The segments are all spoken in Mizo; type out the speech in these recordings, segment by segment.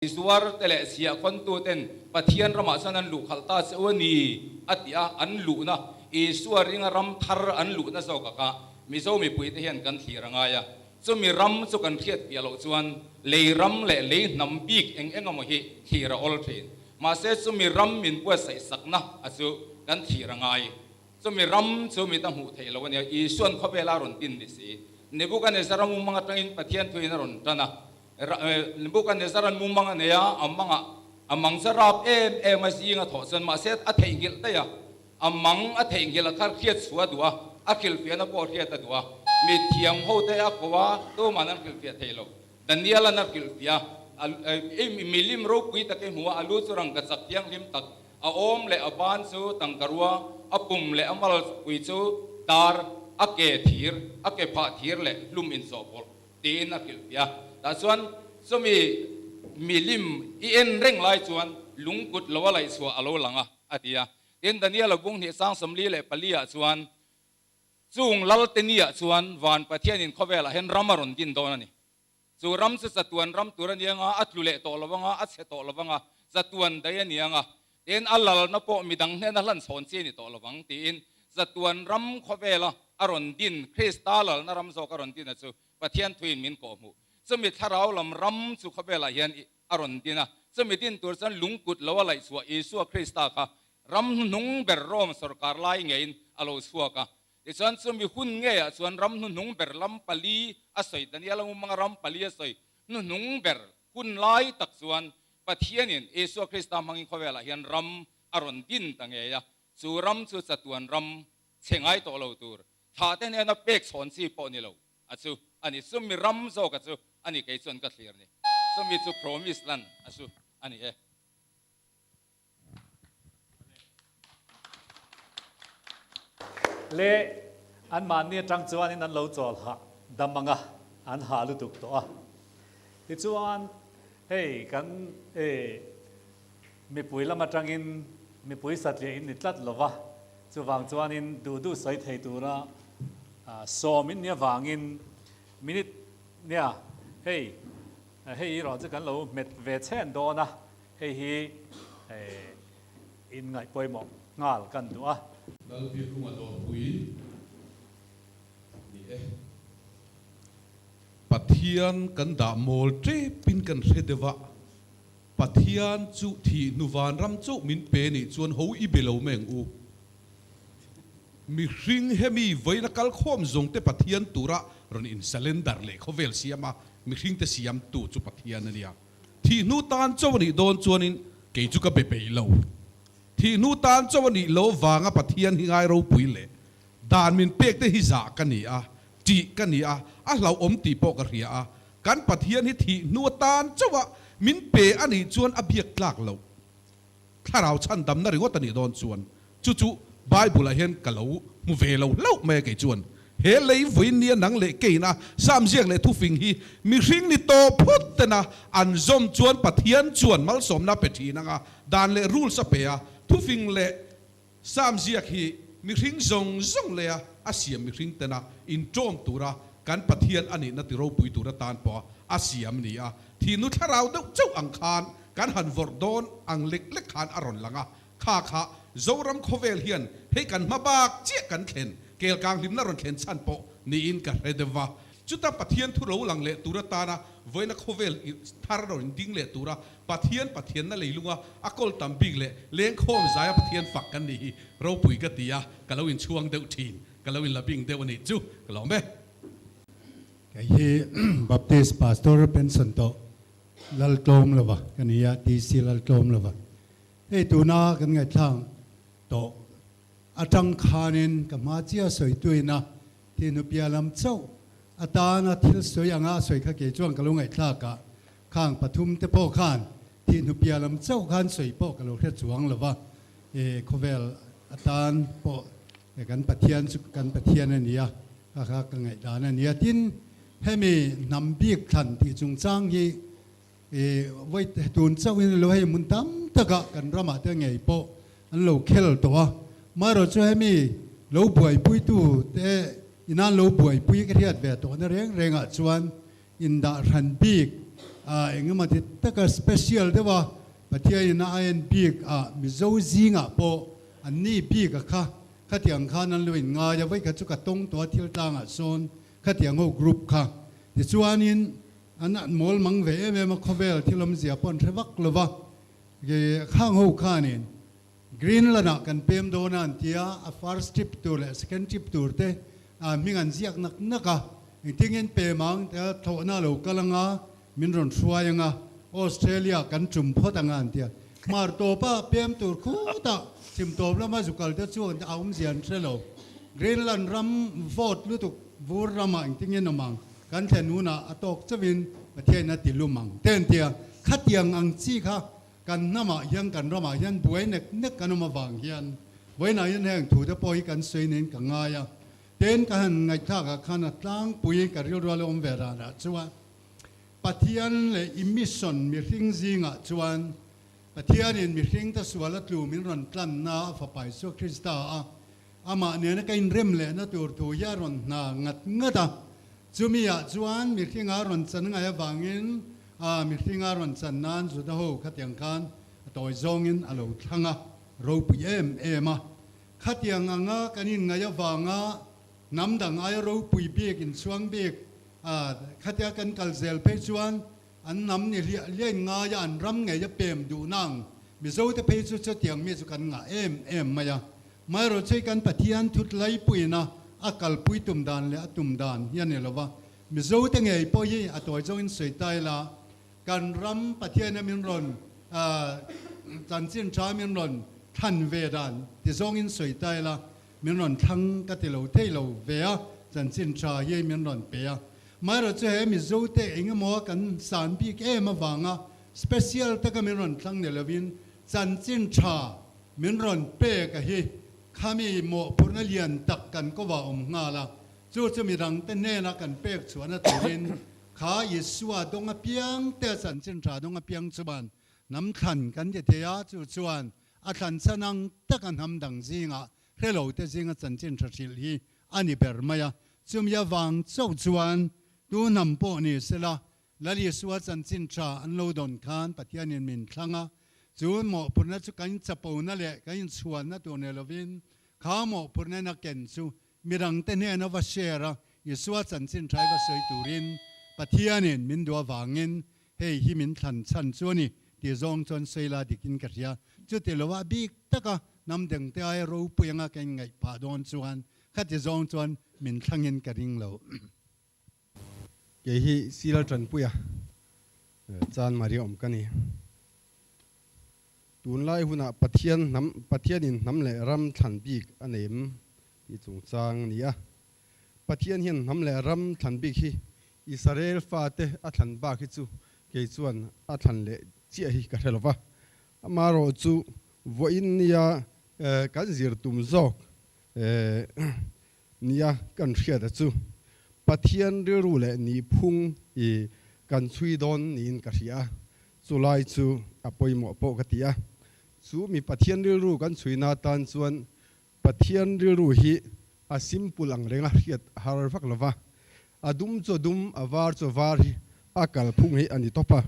Zuar te leh chhiahkhawntu ten Pathian ramah chuan an luh khalh ta che u a ni, a ti a, an luhna, Isua ringa ram thar an luhna zawkah kha Mizo mipuite hian kan thlir a ngai a. Chumi ram chu kan hriat piah loh chuan lei ram leh lei hnam bik eng eng emaw hi thlir a awl thin. Mahse chumi ram min buatsaih sakna a chu kan thlir a ngai. Chumi ram chu mit a hmuh theih loh a nia, Isua'n khawvela rawn din ni si. Nebukanezzara mumang atangin Pathian thuin a rawn tan a. Nebukanezzar-a'n mumang a nei a, a mangah a mang chu a rap em em a, zing a thawh chuan mahse a theihnghilh daih a, a mang a theihnghilh a kha hriat chhuah a duh a, a hrilhfiahna pawh hriat a duh a, mi thiam ho te a ko a, tuma'n an hrilhfiah thei lo. Daniel-a'n a hrilhfiah a, milim ropui tak i hmu a, a lu chu rangka chak thianghlim tak, a awm leh a ban chu tangka rua, a pum leh a malpui chu dar, a ke thir, a ke phah thir leh hlum inchawhpawlh. Tiin a hrilhfiah a. Tah chuan chumi milim i en reng lai chuan lungkut lo a laihchhuah a lo lang a, a ti a. Tin, Daniel-a bung hnih sang 44 ah chuan, Chung Lalte niah chuan van Pathianin khawvelah hian ram a rawn din dawn a ni. Chu ram chu chatuan ram tur a ni anga, a tlu leh tawh lo anga, a chhe tawh lo anga, chatuan daih a ni anga, tin a lalna pawh midang hnena hlan chhawn chi a ni tawh lo vang, tiin chatuan ram khawvela a rawn din, Krista lalna ram zawk a rawn din a chu Pathian thuin min kawhhmuh. Chumi thlarau lam ram chu khawvelah hian a rawn din a, chumi din tur chuan lungkut lo a laihchhuah Isua Krista kha ram hnuhnung ber Rome sawrkar lai ngeiin a lo chhuak a. Tichuan chumi hun ngeiah chuan ram hnuhnung ber lam pali a sawi, Daniela mumanga ram pali a sawi hnuhnung ber hun lai tak chuan Pathianin Isua Krista hmangin khawvelah hian ram a rawn din ta ngei a, chu ram chu chatuan ram chhe ngai tawh lo tur Thlah te hnena pek chhawn chi pawh ni lo a chu a ni. Chumi ram zawk a chu a ni kei chuan ka thlir ni. Chumi chu promise land a chu a ni e. Le an mahni atang chuanin an lo chawl hah dam anga an hah lutuk tawh a. Tichuan hei kan Mipui lam atangin mipui satliah in ni tlat lo va, chuvang chuanin duh duh sawi thei tura sawm in nia vangin minute nia hei hei erawh chu kan lo hmet ve chhen dawn a, hei hi in ngaih pawimawh nghal kan duh a. Lalbiakunga dawrpui ni e. Pathian kan dah mawl tepin kan hre deuh a. Pathian chu thih hnu vanram chauh min pe nih chuan ho i be lo meng u. Mihring hemi vawiin a kal khawm zawng te Pathian tura rawn in surrender leh khawvel siam a, mihring te siam tu chu Pathian a nia. Thih hnu tan chauh a nih dawn chuanin kei chu ka be peih lo. Thih hnu tan chauh a nih lo vanga Pathian hi ngai ropui leh dan min pek te hi zah ka ni a, ṭih ka ni a, a hlauhawm tih pawh ka hria a, Kan Pathian hi thih hnu atan chauh a min pe a nih chuan a biak tlak loh. Thlarau chhandamna ringawt a nih dawn chuan chu chu Bible ah hian ka lo hmu ve lo hlauh mai a kei chuan. He lei vawiin nia nang leh keiin a Sam ziak leh thufing hi mihring ni tawh phawt tena an zawm chuan Pathian chuan malsawmna a pe thin anga dan leh rules a pe a, thufing leh Sam ziak hi mihring zawng zawng leia a siam mihring tena inṭawm tura kan Pathian a nihna ti ropui tur atan pawha a siam a ni a. Thihnu thlarau deuh chauh ang khan kan han vawrh dawn ang lek lek khan a rawn lang a. Kha kha Zoram khawvel hian hei kan hma bak chiah kan thlen, kelkang hlimna rawn thlen chhan pawh niin ka hre deuh va. Chuta Pathian thu ro lang leh tur atana vawiina khawvel thar rawn ding leh tura Pathian Pathianna leilunga a kawl tam bik leh lengkhawm zaia Pathian fak kan nih hi ropui ka ti a, ka lo inchhuang deuh thin, ka lo inla bing deuh a nih chu ka lawm e. Kei hi Baptist Pastor pension tawh Laltlawm lova ka ni a, DC Laltlawm lova. Hei tuna kan ngaihthlak tawh atang khanin ka hma chiah sawi tuina Thi nupia lam chauh atana thil sawi anga a sawi kha kei chuan ka lo ngaihthlak a, khang pathum te pawh khan thi nupia lam chauh khan sawi pawh ka lo hre chuang lo va, e khawvel atan pawh kan Pathian chu kan Pathian a ni a, kha kha ka ngaihdan a ni a. Tin, hemi hnam bik thlan tih chungchang hi e vawi tun chauhin lo hei hmun tam takah kan ramah te ngei pawh an lo khel tawh a, marawh chu hemi lo buaipuitu te ina an lo buaipui ka hriat ve tawhna reng rengah chuan indah hran bik ah engemaw ti taka special deuh a Pathian in a en bik a Mizo zingah pawh an ni bik a kha khatiang khan an lo in ngai a vawikhat chu ka tawng tawh a thil tlangah sawn khatiang ho group kha tichuanin an mawl mang ve em em a khawvel thil awmzia pawh an hre vak lo va khang ho khanin Greenland ah kan pem dawn a an ti a, a first trip tur leh second trip tur te hming an ziak nak nak a, engtin nge pem ang tia thlawhna a lo kal anga min rawn hruai anga Australia kan tum phawt anga an ti a, hmar tawpa pem tur khutah chhim tawp lama zu kal te chu a awmzia an hre lo. Greenland ram vote lutuk vur ramah engtin nge nawm ang kan thlen hunah a tawk chauhin Pathianin a ti lum ang te an ti a, khatiang ang chi kha Kan hnamah hian kan ramah hian buai nek nek kan awm avang hian vawiinah hian heng thute pawh hi kan sawi niin ka ngai a. Tin, ka han ngaihthlakah khan a tlangpui ka rilrual a awm ve ranah chuan Pathian leh i mission mihring zingah chuan Pathianin mihringte sual a tlu min rawn tlanna a Fapa Isua Krista a amah nena ka inrem lehna tur thu hi a rawn hna ngat ngat a. Chumi-ah chuan mihringa rawn chan ngai avangin a mihringa rawn chan nan Juda ho khatiang khan a tawi zawngin a lo thlang a, ropui em em a. Khatiang anga kan inngaih avanga hnam dang aia ropui bik, inchhuang bik a khatia kan kal zel phei chuan an hnam ni hliah hliah in ngaia an ram ngei a pem duh nang Mizote phei chu chutiang mi chu kan ngah em em mai a. Maherawhchu kan Pathian thut laipuina a kalpui tum dan leh a tum dan hi a ni lo va, Mizote ngei pawh hi a tawi zawngin sawi ta ila, kan ram Pathiana min rawn chanchin tha min rawn thlan ve dan ti zawngin sawi ta ila, min rawn thlang ka ti lo thei lo ve a, chanchin tha hi min rawn pe a. Maherawhchu he Mizote eng emaw kan san bik em avanga special taka min rawn thlang ni lovin chanchin tha min rawn pek a hi khami mawhphurhna lian tak kan kawah awm nghal a, chu chu midangte hnena kan pek chhuahna turin kha Isua dawng apiang te a chanchin tha dawng apiang chuan hnam thlan kan ti thei a, chu chuan a thlan chhan ang taka hnam dang zingah hre lo te zinga chanchin tha hrilh hi a ni ber mai a, chumi avang chauh chuan tu hnam pawh ni sela Lal Isua chanchin tha an lo dawn khan Pathianin min thlang a, chu mawhphurhna chu kan chapona leh kan inchhuanna tur nei lovin kha mawhphurhna in a ken chu midangte hnena va share a, Isua chanchin tha i va sawi turin Pathianin min duh avangin hei hi min thlan chhan chu a ni tih zawng chuan sawi la dikin ka hria. Chuti lova a bik taka hnam dangte aia ropui anga ka inngaih phah dawn chuan khati zawng chuan min thlangin ka ring lo. Kei hi Sila Tanpuia Chan Maria awm ka ni. Tunlai hunah Pathian hnam Pathianin hnam leh ram thlan bik a nei em tih chungchang a ni a. Pathian hian hnam leh ram thlan bik hi Israel fate a thlan bak hi chu kei chuan a thlan leh chiah hi ka hre lo va. Amaherawh chu vawiin nia kan zir tum zawk Nia, kan hriat a chu. Pathian rilru leh nihphung i kan chhui dawn niin ka hria a, chulai chu a pawimawh pawh ka ti a. Chu mi Pathian rilru kan chhuina atan chuan Pathian rilru hi a simple ang renga hriat a har vak lo va, a dum chu a dum, a var chu a var hi a kalphung hi a ni tawp a.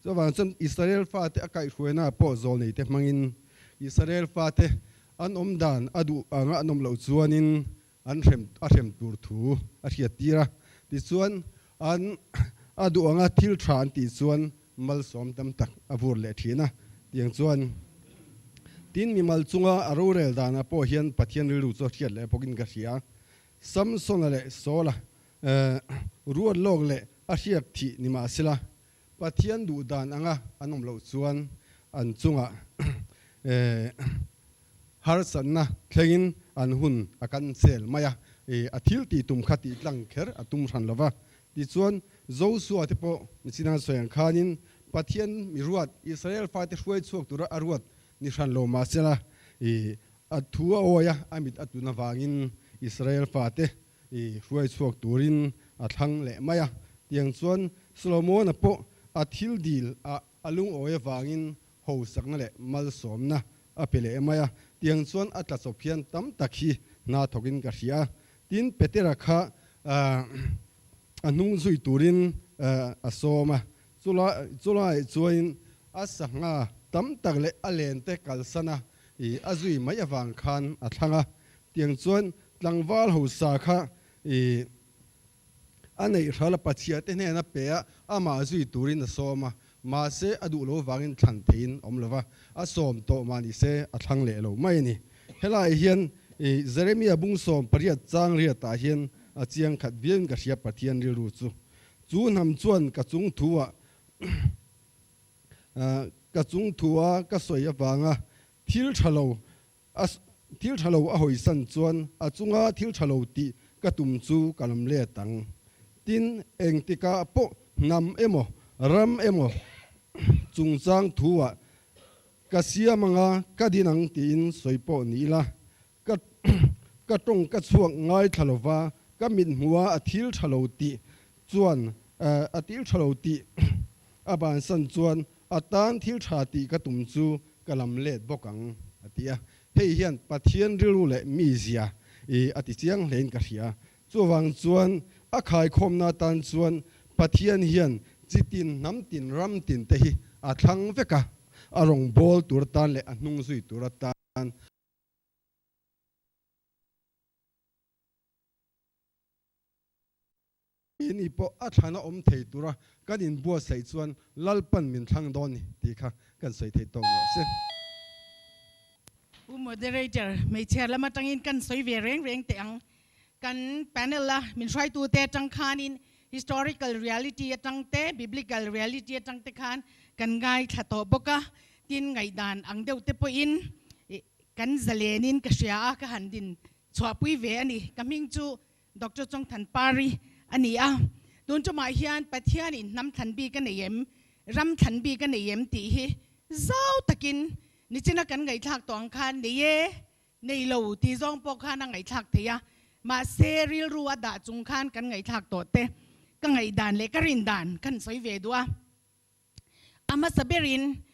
Chuvang chuan Israel fate a kaihhruaina pawh zawlneite hmangin Israel fate An awm dan a duh anga an awm loh chuanin an hrem a hrem tur thu a hriat tir a, tichuan an a duh anga thil tha an tih chuan malsawm tam tak a vur leh thin a, tiang chuan tin mimal chunga a rorel danah pawh hian Pathian rilru chu a hriat leh bawkin ka hria. Samsona leh Saula ruat lawk leh a hriak thih ni mahsela Pathian duh dan anga an awm loh chuan an chungah harsatna thlengin an hun a cancel mai a, a thil tih tum kha tih tlang kher a tum hran lo va. Tichuan, Joshua te pawh Michina sawi ang khanin Pathian mi ruat, Israel fate hruai chhuak tura a ruat ni hran lo mahsela a thu a awi a, a mit a tun avangin Israel fate I hruai chhuak turin a thlang leh mai a. Tiang chuan Solomona pawh a thil dil ah a lungawi avangin hosakna leh malsawmna a pe leh mai a. Tiang chuan a tlachawp hian tam tak hi hna thawkin ka hria a. Tin, Petera kha a hnung zui turin a sawm a. Chulai chuain a sangha tam tak leh a len te kalsan a, i a zui mai avang khan a thlang a. Tiang chuan tlangval hosa kha i a neih hral a pachhia te hnena pe a, amah zui turin a sawm a. Mahse a duh lo vangin thlan theiin awm lo va, a sawm tawh mah ni se a thlang leh lo mai a ni. Helaiah hian i Jeremia bung 18 chang riatah hian a chiang khat viauin ka hria Pathian rilru chu. Chu hnam chuan ka chung thu-ah ka chung thu-a ka sawi avanga thil tha lo a thil tha lo a hawisan chuan a chunga thil tha lo tih ka tum chu ka lam let ang. Tin, engtikah pawh hnam emaw ram emaw chungchang thu-ah ka siam anga ka din ang tiin sawi pawh ni ila, Ka ka tawng ka chhuak ngaithla lo va, ka mit hmuha a thil tha lo tih chuan a til tha lo tih a bansan chuan a tan thil tha tih ka tum chu ka lam let bawk ang, a ti a. Hei hian Pathian rilru leh mizia i a ti chiang hlein ka hria. Chuvang chuan a khaikhawmna atan chuan Pathian hian chi tin, hnam tin, ram tin te hi a thlang vek a, a rawngbâwl tur atan leh a hnung zui tur atan. Keini pawh a thlana awm thei tura kan inbuatsaih chuan Lalpan min thlang dawn ni tih kha kan sawi thei tawk rawh se. Pu Moderator, hmeichhe lam atangin kan sawi ve reng reng teh ang. Kan panel a min hruaitute atang khanin historical reality atang te, biblical reality atang te khan kan ngaithla tawh bawk a. Tin, ngaihdan ang deuh te pawhin kan zalenin ka hria a, ka han din chhuahpui ve a ni. Ka hming chu Doctor Chawngthan Pari a ni a. Tun tumah hian Pathianin hnam thlan bik a nei em, ram thlan bik a nei em tih hi zau takin nichina kan ngaihthlak tawh ang khan nei e, nei lo tih zawng pawh khan a ngaihthlak thei a. Mahse, rilru a dah chung khan kan ngaihthlak tawh te, ka ngaihdan leh ka rindan kan sawi ve duh a. A hmasa berin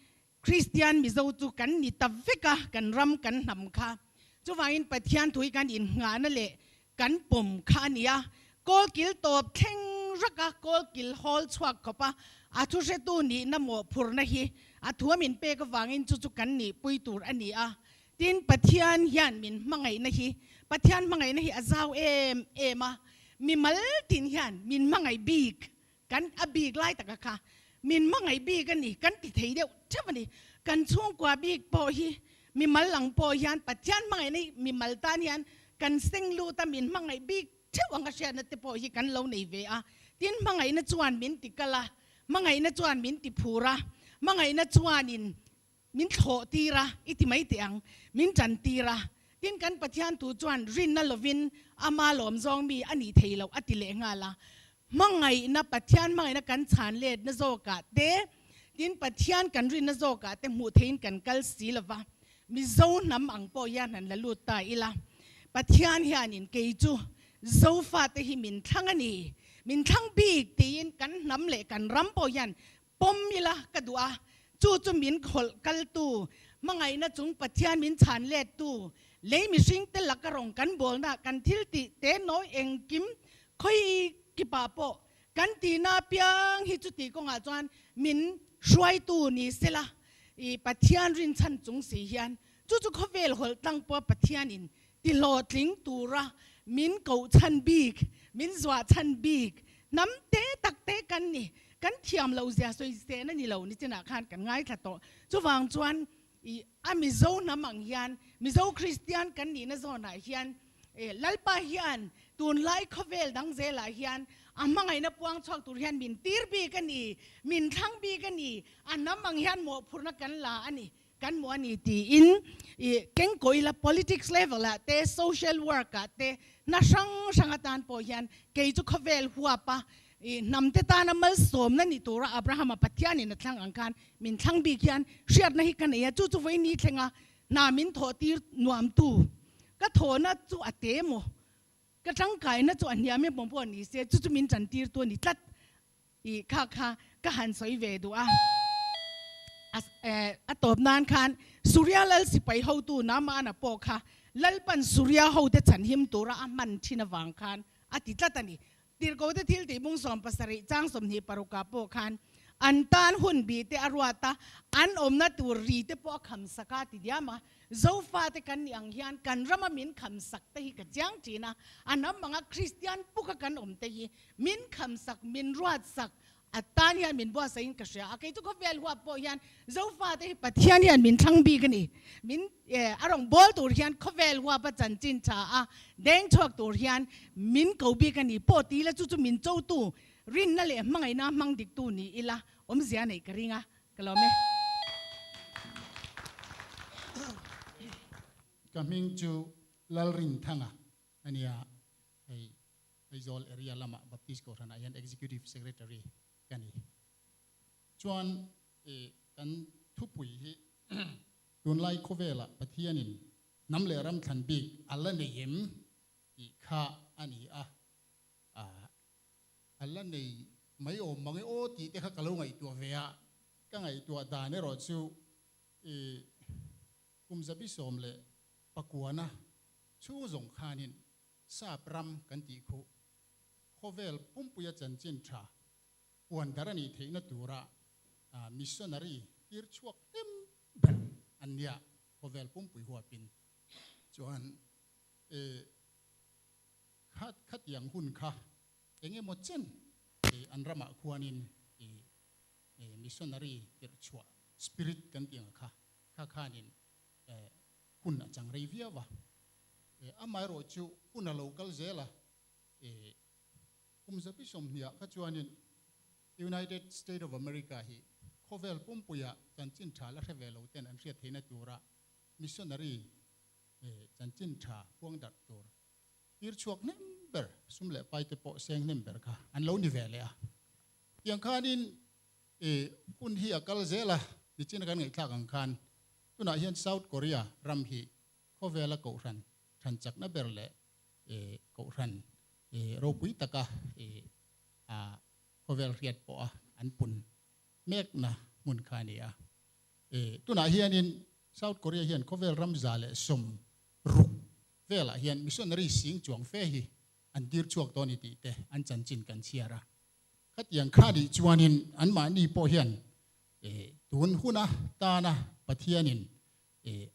Kristian Mizo chu kan ni ta vek a, kan ram kan hnam kha. Chuvangin Pathian thu hi kan innghahna leh kan pawm kha a ni a. Kawlkil tawp thleng rak a, kawlkil hawl chhuak khawp a, a thu hretu nihna mawhphurhna hi a thu a min pek avangin chu chu kan nihpui tur a ni a. Tin, Pathian hian min hmangaihna hi, Pathian hmangaihna hi a zau em em a, mimal tin hian min hmangaih bik Kan a bik lai taka kha min hmangaih bik a ni, kan ti thei deuh theuh a ni. Kan chhungkua bik pawh hi mimal ang pawh hian Pathian hmangaihna hi mimal tan hian kan seng lut a, min hmangaih bik theuh ang a hriatna te pawh hi kan lo nei ve a. Tin, hmangaihna chuan min ti kal a, hmangaihna chuan min ti phur a, hmangaihna chuanin Min thlawh tir a, i ti mai teh ang, min tan tir a. Tin, kan Pathian tu chuan rinna lovin ama lawm zawng mi a nih thei loh a ti leh nghal a. Hmangaihna, Pathian hmangaihna kan chhan letna zawkah te, tin Pathian kan rinna zawkah te hmuh theihin kan kal si lo va. Mizo hnam ang pawh hian han la lut ta ila. Pathian hianin kei chu Zofate hi min thlang a ni, min thlang bik tiin kan hnam leh kan ram pawh hian Pawm ila ka duh a, chu chu min khawlh kaltu, hmangaihna chung Pathian min chhan lettu, lei mihringte laka rawng kan bawlna kan thil tih te nawi engkim khawi kipah pawh kan tihna apiang hi chuti kawngah chuan min hruaitu ni sela i Pathian rinchhan chung si hian chu chu khawvel hawlh tlang pawh Pathianin tihlawhtling tura min koh chhan bik, min zuah chhan bik hnam te tak te kan ni. Kan thiam loh zia sawi sehna ni lo nichinah khan kan ngaithla tawh. Chuvang chuan i a Mizo hnam ang hian Mizo Kristian kan nihna zawnah hian e Lalpa hian tunlai khawvel dang zelah hian a hmangaihna puang chhuak tur hian min tir bik a ni, min thlang bik a ni, a hnam ang hian mawhphurhna kan la a ni. Kan hmuh a ni tiin i kengkaw ila politics level ah te social work ah te hna hrang hrang atan pawh hian kei chu khawvel huap a i hnam te tana malsawmna ni tura Abrahama Pathianin a thlang ang khan min thlang bik hian hriatna hi ka nei a, chu chu vawiin thlenga hna min thawh tir nuam tu ka thawhna chu a te maw ka tangkaina chu a hniam em pawh ni se chu chu min tan tir tu a ni tlat. I kha kha ka han sawi ve duh a, a tawp nan khan Suria lal sipai hotu Naamana pawh kha Lalpan Suria hote chhanhim tura a hman thin avang khan a ti tlat a ni. Tirhkote thil tih bung 77 chang 26 ah pawh khan. An tan hun bi te a ruat a, an awmna tur ri te pawh a kham sak a ti diam a. Zofate kan nih ang hian kan rama min kham sak te hi ka chiang thin a, a hnam anga Kristian puka kan awm te hi min kham sak, min ruat sak a tan hian min buatsaihin ka hria a. Kei chu khawvel huap pawh hian Zofate hi Pathian hian min thlang bik a ni. Min a rawn bawl tur hian khawvel huapa chanchin tha a deng chhuak tur hian min ko bik a ni pawh ti ila chu chu min chotu Rinna leh hmangaihna hmang diktu ni ila awmzia neih ka ring a, ka lawm e. Ka hming chu Lalrinthanga a nia, hei Aizawl area lamah Baptist Kohhranah hian Executive Secretary ka ni. Chuan kan thupui hi tunlai khawvelah Pathianin hnam leh ram thlan bik a la nei em tih kha a ni a. A la nei mai awm mang e aw tih te kha ka lo ngaihtuah ve a, ka ngaihtuah dan erawh chu i kum zabi 19 chhung zawng khanin Sap ram kan tih khuh khawvel pumpuia chanchin tha puan dar a nih theihna tura missionary tir chhuak hnem ber an nia khawvel pumpui huapin chuan i Kha khatiang hun kha eng emaw chen an ramah khuanin missionary tirh chhuah spirit kan tih ang kha kha khanin hun a chang rei viau a. Amaherawh chu hun a lo kal zel a, kum zabi 20 kha chuanin United State of America hi khawvel pumpuia chanchin tha la hre ve lo ten an hriat theihna tura missionary chanchin tha puang darh tur Tir chhuak hnem ber, sum leh pai te pawh seng hnem ber kha an lo ni ve leh a. Tiang khanin i hun hi a kal zel a, nichin a kan ngaihthlak ang khan tunah hian South Korea ram hi khawvela kohhran than chakna ber leh i kohhran i ropui taka i a khawvel hriat pawha an pun mekna hmun kha a ni a. I tunah hianin South Korea hian khawvel ram 160 velah hian missionary sing chuang fe hi an tir chhuak dawn i tih te an chanchin kan chhiar a. Khatiang kha nih chuanin anmahni pawh hian tun huna tana Pathianin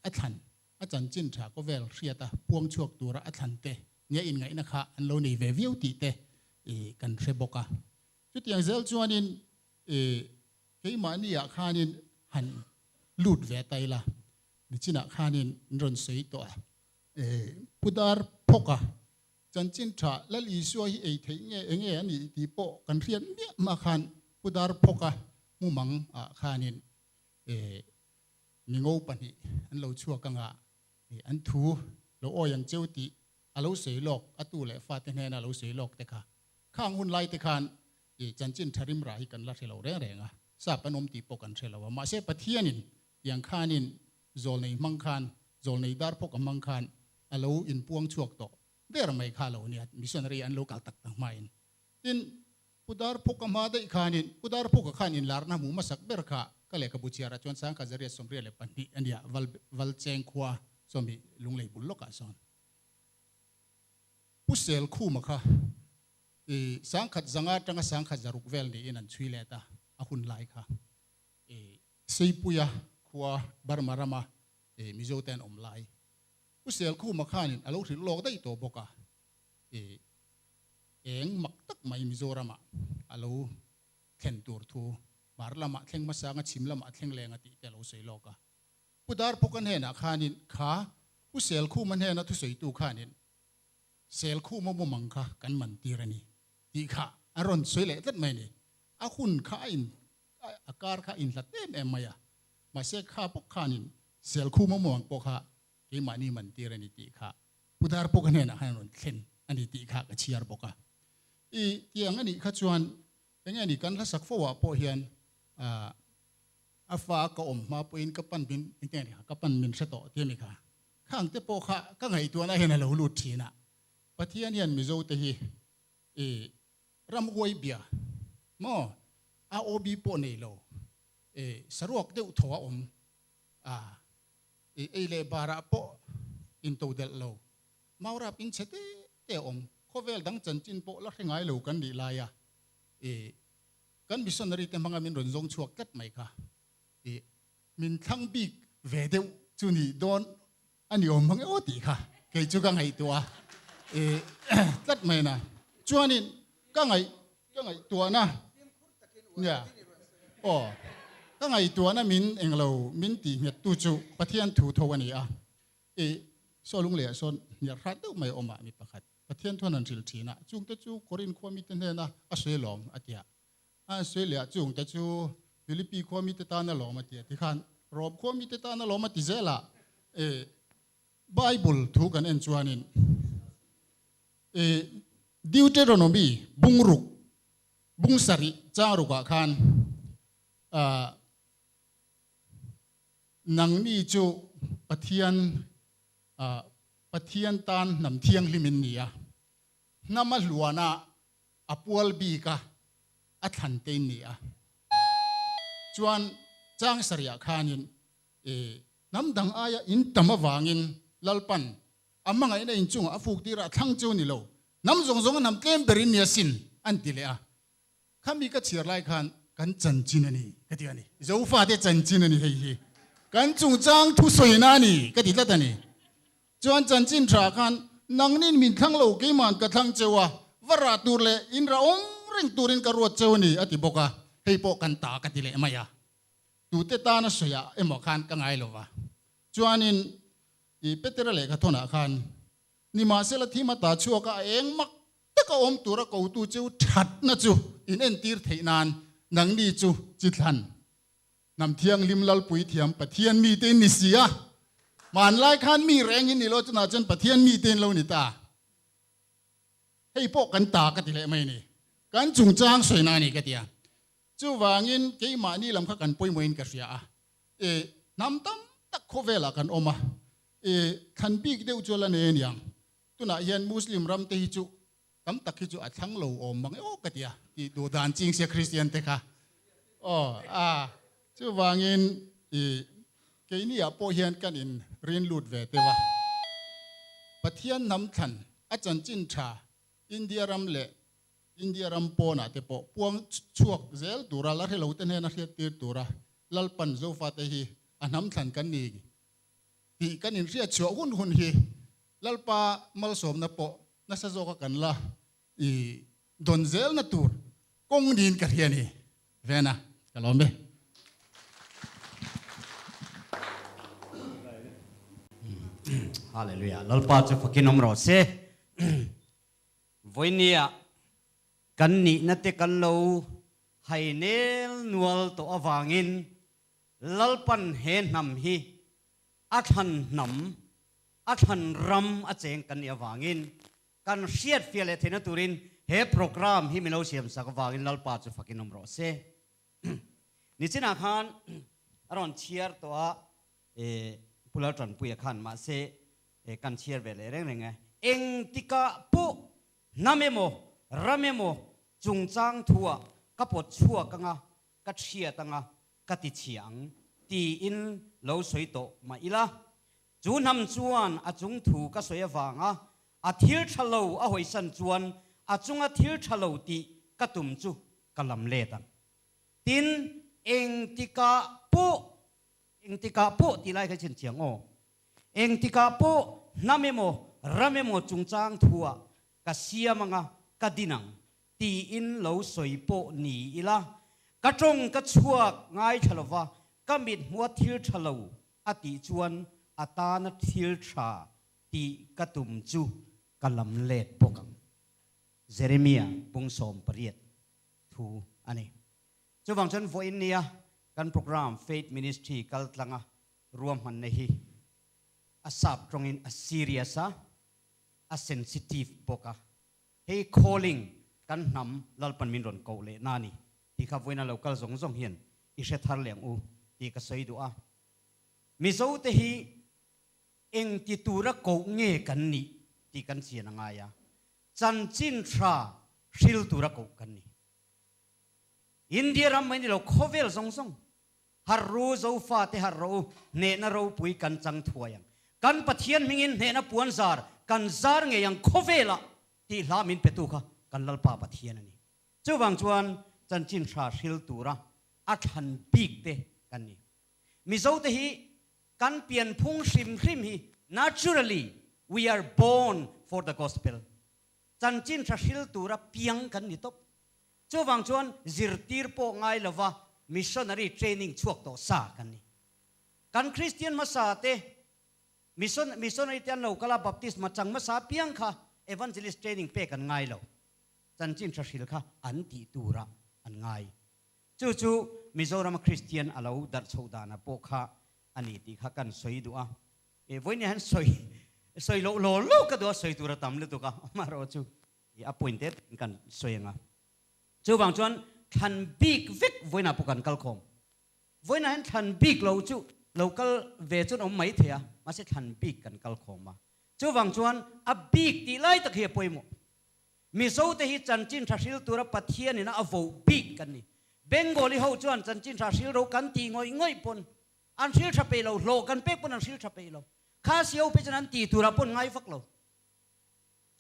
a thlan, a chanchin tha khawvel hriata puang chhuak tura a thlan te nia inngaihna kha an lo nei ve viau tih te kan hre bawk a. Chutiang zel chuanin keimahniah khanin han lut ve ta ila, nichinah khanin an rawn sawi tawh a, Pudar phawka chanchin tha Lal Isua hi ei theih nge enge a nih tih pawh kan hriat miah mah khan Pudar phawka mumang ah khanin mingo pahnih an lo chhuak anga an thu lo awi ang cheu tih a lo sawi lawk, a tu leh fate hnena a lo sawi lawk te kha. Khang hun lai te khan i chanchin tha rim rah hi kan la hre lo reng reng a, sap an awm tih pawh kan hre lo a. Mahse Pathianin tiang khanin zawlnei hmang khan, zawlnei dar pawh ka hmang khan a lo inpuang chhuak tawh der mai kha lo nia, missionary an lo kal tak tak hmain. Tin, Pu Darphuka hma daih khanin, Pu Darphuka khan inlarna hmuh hmasak ber kha ka lehkhabu chhiarah chuan 1922 a nia, Val Valcheng khua sawmi Lunglei bul lawkah sawn. Pu Selkhuma kha i 1005 atanga 1006 vel niin an chhui let a, a hun lai kha i Seipuia khua Burma rama i Mizo te an awm lai. Pu Selkhuma khanin a lo hrilh lawk daih tawh bawk a, i eng mak tak mai Mizoramah a lo thlen tur thu Hmar lamah thleng hmasa anga chhim lamah thleng leng a tih te a lo sawi lawk a. Pu Darphuka hnenah khanin kha Pu Selkhuma hnena thusawitu khanin Selkhuma mumang kha kan man tir a ni tih kha a rawn sawi leh tlat mai a ni. A hun kha a in a kar kha a inhlat em em mai a, mahse kha bawk khanin Selkhuma mumang pawh kha keimahni man tir a ni tih kha Pu Darphuka hnenah khan a rawn thlen a ni tih kha ka chhiar bawk a. I tiang a nih kha chuan enge ni kan hlasak fo ah pawh hian ah A fa ka awm hma pawhin ka pan min engtin a ni kha, ka pan min hre tawh ti a ni kha. Khang te pawh kha ka ngaihtuahna hian a lo lut thin a. Pathian hian Mizo te hi i ram uai bia maw AOB pawh nei lo i saruak deuh thaw a awm a, i ei leh barah pawh in to delh lo, maurap in chhe te te a awm, khawvel dang chanchin pawh la hre ngai lo kan nih lai a i. Kan missionary te hmanga min rawn zawng chhuak tlat mai kha i min thlang bik ve deuh chu ni dawn a ni awm mang e aw tih kha kei chu ka ngaihtuah a i tlat mai na. Chuanin ka ngaih ka ngaihtuahna nia aw ka ngaihtuahna min englo min tih nghet tu chu Pathian thu tho a ni a i saw lung leh ah sawn hnial hrat deuh mai a awm a mi pakhat. Pathian thuan an hrilh thin a, chungte chu Korin khua mite hnena a sawi lawm a ti a. A sawi leh a, chungte chu Philippi khua mite tan a lawm a ti a. Tikhan Rom khua mite tan a lawm a ti zel a. E, Bible thu kan en chuanin e, Deuteronomy bungruk, bung sarih chang rukah khan a, nangni chu Pathian a, Pathian tan hnam thianghlim in ni a, hnam a hluan a, a pual bik a, a thlan te in ni a. Chuan chang sarih ah khanin i hnam dang aia in tam avangin Lalpan a hmangaihna in chungah a fuk tir a, a thlang chu ni lo, hnam zawng zawng a hnam tlem ber in ni asin an ti leh a. Khami ka chhiar lai khan kan chanchin a ni ka ti a ni. Zofate chanchin a ni hei hi. Kan chungchang thusawina a ni ka ti tlat a ni. Chuan chanchin tha khan nangnin min thlang lo keiman ka thlang cheu a, va rah tur leh in rah awm reng turin ka ruat cheu a ni a ti bawk a, hei pawh kan ta ka ti leh mai a. Tute tana sawiah emaw khan ka ngai lo va. Chuanin i Petera lehkha thawnah khan Nimahsela thim ata chhuak a, a eng mak taka awm tura kotu chu thatna chu in entir theih nan nangni chu chi thlan hnam thianghlim Lalpui thiam Pathian mite in ni si a. Hmanlai khan mi reng in ni lo chunah chuan Pathian mite in lo ni ta. Hei pawh kan ta ka ti leh mai a ni. Kan chungchang sawina a ni ka ti a. Chuvangin keimahni lam kha kan pawimawhin ka hria a. E hnam tam tak khawvelah kan awm a, e thlan bik deuh chu a la nei a niang. Tunah hian Muslim ram te hi chu tam tak hi chu a thlang lo awm mang e aw ka ti a, tih duh dan ching sia Kristian te kha. Aw a, chuvangin e keini ah pawh hian kan in rin lut ve deuh a. Pathian hnam thlan a chanchin tha India ram leh India ram pawnah te pawh puang chhuak zel tura la hrelo te hnena hriattir tura Lalpan Zofate hi a hnam thlan kan ni tih kan inhriat chhuah hun hun hi Lalpa malsawmna pawh nasa zawka kan la i dawn zelna tur kawng niin ka hria ni. Vena, ka lawm e. Hallelujah. Lalpa chu fakin awm rawh se. Vawinia kan nihna te kan lo hai nel nual tawh avangin Lalpan he hnam hi a thlan hnam, a thlan ram a cheng kan nih avangin kan hriat fiah leh theihna turin he program hi min lo siam sak avangin Lalpa chu fakin awm rawh se. Nichinah khan a rawn chhiar tawh a, Pu Laltanpuia khan mahse kan chhiar ve leh reng reng e. Engtikah pawh hnam emaw ram emaw chungchang thuah ka pawt chhuak anga, ka chhiat anga, ka ti chhia ang tiin lo sawi tawh mah ila, chu hnam chuan a chung thu ka sawi avanga a thil tha lo a hawisan chuan a chunga thil tha lo tih ka tum chu ka lam let ang. Tin, engtikah pawh Engtikah pawh tih lai kha i chhinchhiang aw. Engtikah pawh hnam emaw ram emaw chungchang thuah ka siam anga ka din ang tiin lo sawi pawh ni ila, ka tawng ka chhuak ngai tha lova ka mit hmua thil tha lo a tih chuan a tana thil tha tih ka tum chu ka lam let bawk ang. Jeremia bung 18 thu a ni. Chuvang chuan vawiin nia kan program Faith Ministry kal tlanga ruahmanna hi a sap tawngin a serious a, a sensitive bawk a. Hei calling kan hnam Lalpan min rawn koh leh na a ni tih kha vawiina lo kal zawng zawng hian i hre thar leh ang u tih ka sawi duh a. Mizote hi engti tura koh nge kan nih tih kan chian a ngai a, chanchin tha hril tura koh kan ni. India ram mai ni lo, khawvel zawng zawng har ru, Zofa te har rawh u, hnehna ropui kan chang thuai ang. Kan Pathian hmingin hnehna puan zar kan zar ngei ang khawvelah tih hla min petu kha kan Lalpa Pathian a ni. Chuvang chuan chanchin tha hril tura a thlan bik te kan ni. Mizo te hi kan pianphung hrim hrim hi naturally we are born for the gospel. Chanchin tha hril tura piang kan ni tawp. Chuvang chuan zirtir pawh ngai lova missionary training chhuak tawh sa kan ni. Kan Kristian hmasa te mission missionary te an lo kal a baptisma chang hmasa piang kha evangelist training pek an ngai lo. Chanchin tha hril kha an tih turah an ngai. Chu chu Mizorama Kristian a lo darh chhoh danah pawh kha a ni tih kha kan sawi duh a. E vawiin hian sawi sawi loh law law ka duh a, sawi tur a tam lutuk a, amaherawh chu a point te tein kan sawi ang a. Chuvang chuan thlan bik vek vawiinah pawh kan kal khawm. Vawiinah hian thlan bik lo chu lo kal ve chuan awm mai thei a, mahse thlan bik kan kal khawm a. Chuvang chuan a bik tih lai tak hi a pawimawh. Mizo te hi chanchin tha hril tura Pathian ina a voh bik kan ni. Bengali ho chuan chanchin tha hril ro kan tih ngawih ngawih pawn an hril tha peih lo, hlawh kan pek pawn an hril tha peih lo. Khasi ho phei chuan an tih turah pawn ngai vak lo.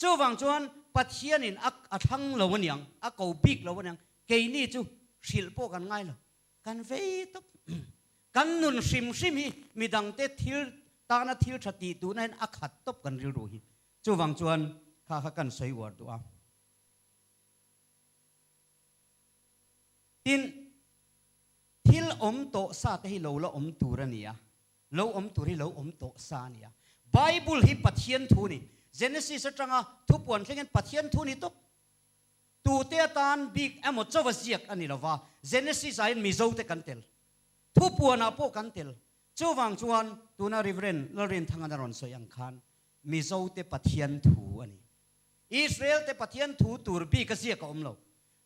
Chuvang chuan Pathian in a a thlang lo aniang, a ko bik lo aniang, keini chu hrilh pawh kan ngai lo. Kan vei tawp. Kan nun hrim hrim hi midangte thil tana thil tha tih duhna hian a khat tawp kan rilru hi. Chuvang chuan kha kha kan sawi uar duh a. Tin, thil awm tawh sa te hi lo la awm tur a ni a, lo awm tur hi lo awm tawh sa a ni a. Bible hi Pathian thu a ni. Genesis atanga thupuan thleng hian Pathian thu a ni tawp. Tute atan bik emaw chawa ziak a ni lova, Genesis ah hian Mizo te kan tel. Thupuanah pawh kan tel. Chuvang chuan tuna Reverend Lalrinthangana rawn sawi ang khan Mizo te Pathian thu a ni. Israel te Pathian thu tur bik a ziak a awm lo.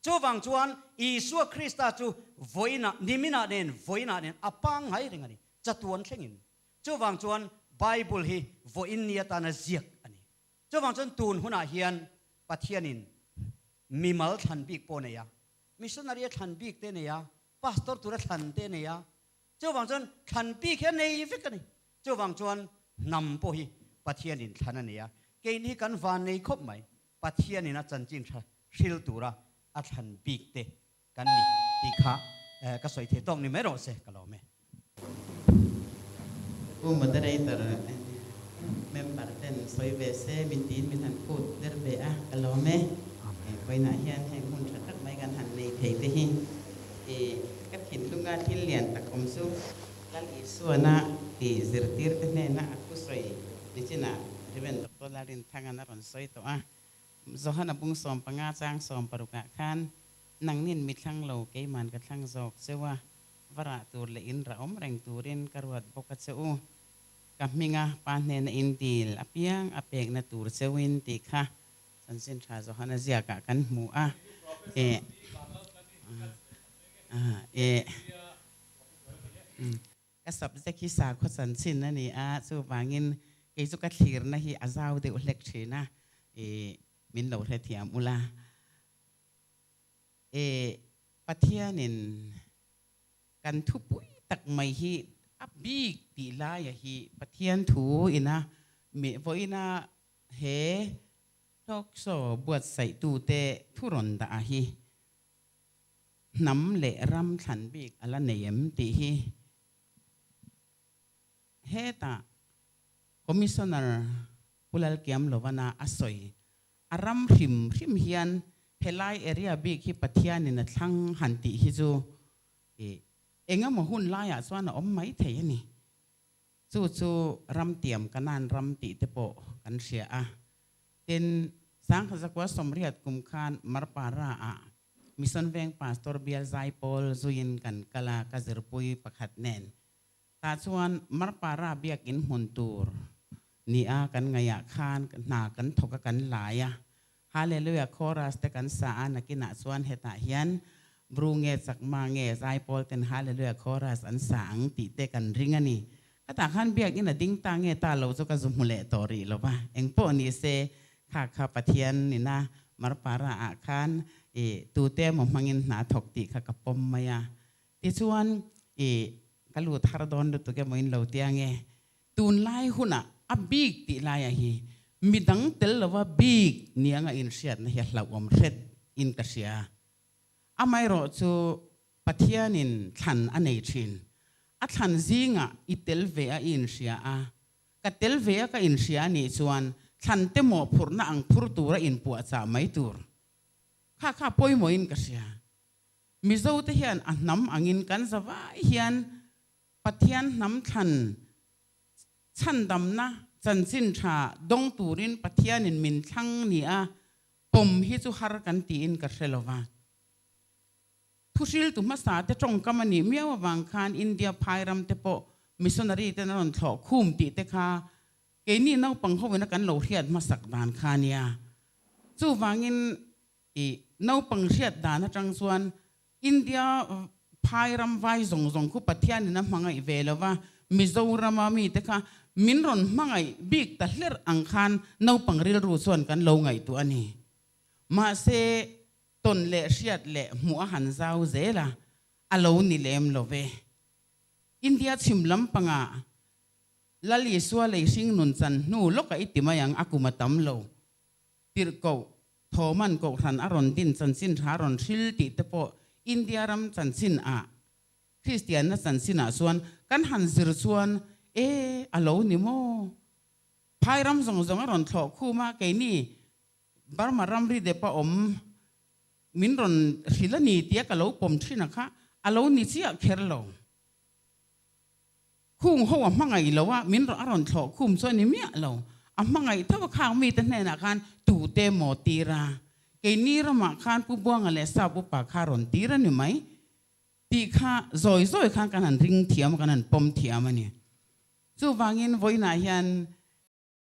Chuvang chuan Isua Krista chu vawiinah, niminah nen, vawiinah nen a pangngai reng a ni, chatuan thlengin. Chuvang chuan Bible hi vawiin ni atana ziak a ni. Chuvang chuan tun hunah hian Pathianin mimal thlan bik pawh nei a, missionary a thlan bik te nei a, pastor tura thlan te nei a, Chuvang chuan thlan bik hi a nei vek a ni. Chuvang chuan hnam pawh hi Pathianin thlan a nei a, keini hi kan van nei khawp mai. Pathianin a chanchin tha hril tura a thlan bik te kan ni tih kha ka sawi thei tawk ni mai rawh se, ka lawm e. Pu Moderator, member ten sawi ve se min tiin min han phut der ve a, ka lawm e. Vawiinah hian heng hun tha tak mai kan han nei thei te hi. I ka thinlunga thil lian tak awm chu Lal Isuana ti zirtirte hnena a thusawi nichinah Rev. Doctor Lalrinthangan a rawn sawi tawh a. Johana bung 15 chang 60 ah khan, Nangnin mi thlang lo, keiman ka thlang zawk cheu a, va rah tur leh in rah awm reng turin ka ruat bawk a che u. Ka hminga pa hnena in dil apiang a pekna tur cheuin tih kha Chanchin tha Johana ziakah kan hmu a, e e ka subject hi sakhaw chanchin a ni a, chuvangin kei chu ka thlirna hi a zau deuh hlek thin a, e min lo hrethiam ula. E Pathianin kan thupui tak mai hi a bik tih laia hi Pathian thu ina vawiina He talk show buatsaihtute thu rawn dah hi hnam leh ram thlan bik a la nei em tih hi hetah Commissioner Pu Lalkiamlovana a sawi. A ram hrim hrim hian helai area bik hi Pathianin a thlang han tih hi chu engemaw hun laiah chuan a awm maithei a ni. Chu chu ram tiam Kanan ram tih te pawh kan hria a. Tin, Sangkhazakua 80 kum khan Marpara ah Mission Veng Pastor Bial Zaipawl zuiin kan kal a, ka zirpui pakhat nen. Tah chuan Marpara biakin hmun tur ni a kan ngaihah khan hna kan thawk a kan lai a. Hallelujah chorus te kan sa a, nakinah chuan hetah hian Bru nge Chakma nge Zaipawl ten Hallelujah chorus an sa ang tih te kan ring a ni. Ka tah khan biakinn a ding ta nge ta lo chu ka zu hmu leh tawh rih lo va, engpawh ni se kha kha Pathian ina Marpara ah khan i tute emaw hmangin hna thawk tih kha ka pawm mai a. Tichuan i ka lut har dawn lutuk emaw in lo tia nge Tunlai hunah a bik tih laia hi midang tel lova bik ni anga inhriatna hi a hlauhawm hret in ka hria. Amaherawhchu Pathianin thlan a nei thin. A thlan zingah i tel ve a i inhria a, ka tel ve a ka inhria a nih chuan thlan te mawhphurhna ang phur tura inpuahchah mai tur. Kha kha pawimawhin ka hria. Mizo te hian a hnam angin kan zavai hian Pathian hnam thlan chhandamna chanchin tha dawng turin Pathianin min thlang ni a pawm hi chu har kan tiin ka hre lova. Thuhriltu hmasa te tawngkam a nih miau avang khan India phai ram te pawh missionary ten a rawn thlawh khum tih te kha keini naupang ho ina kan lo hriat hmasak dan kha a nia. Chuvangin i naupang hriat dan atang chuan India phai ram vai zawng zawng khu Pathianin a hmangaih ve lo va, Mizorama mite kha min rawn hmangaih bik ta hlerh ang khan naupang rilru chuan kan lo ngaihtuah a ni. Mahse, tawn leh hriat leh hmuh a han zau zel a, a lo ni lem lo ve. India chhim lampangah Lal Isua lei hring nun chan hnu lawkah i ti mai ang, a kum a tam lo. Tirhkoh, Thoman Kohhran a rawn din chanchin tha rawn hril tih te pawh India ram chanchin ah, Kristianna chanchin ah chuan kan han zir chuan e a lo ni maw? Phai ram zawng zawng a rawn thlawh khum a, keini Burma ramri dep a awm min rawn hrilh a ni tia ka lo pawm thin a kha a lo ni chiah kher lo. Khung ho a hmangaih lo a, min a rawn thlawh khum chu a ni miah lo. A hmangaih tho a khang mite hnenah khan tute maw tir a, keini ramah khan Pu Buanga leh Sap upa kha rawn tir a ni mai tih kha zawi zawi khan kan han ring thiam a, kan han pawm thiam a ni. Chuvangin vawiinah hian.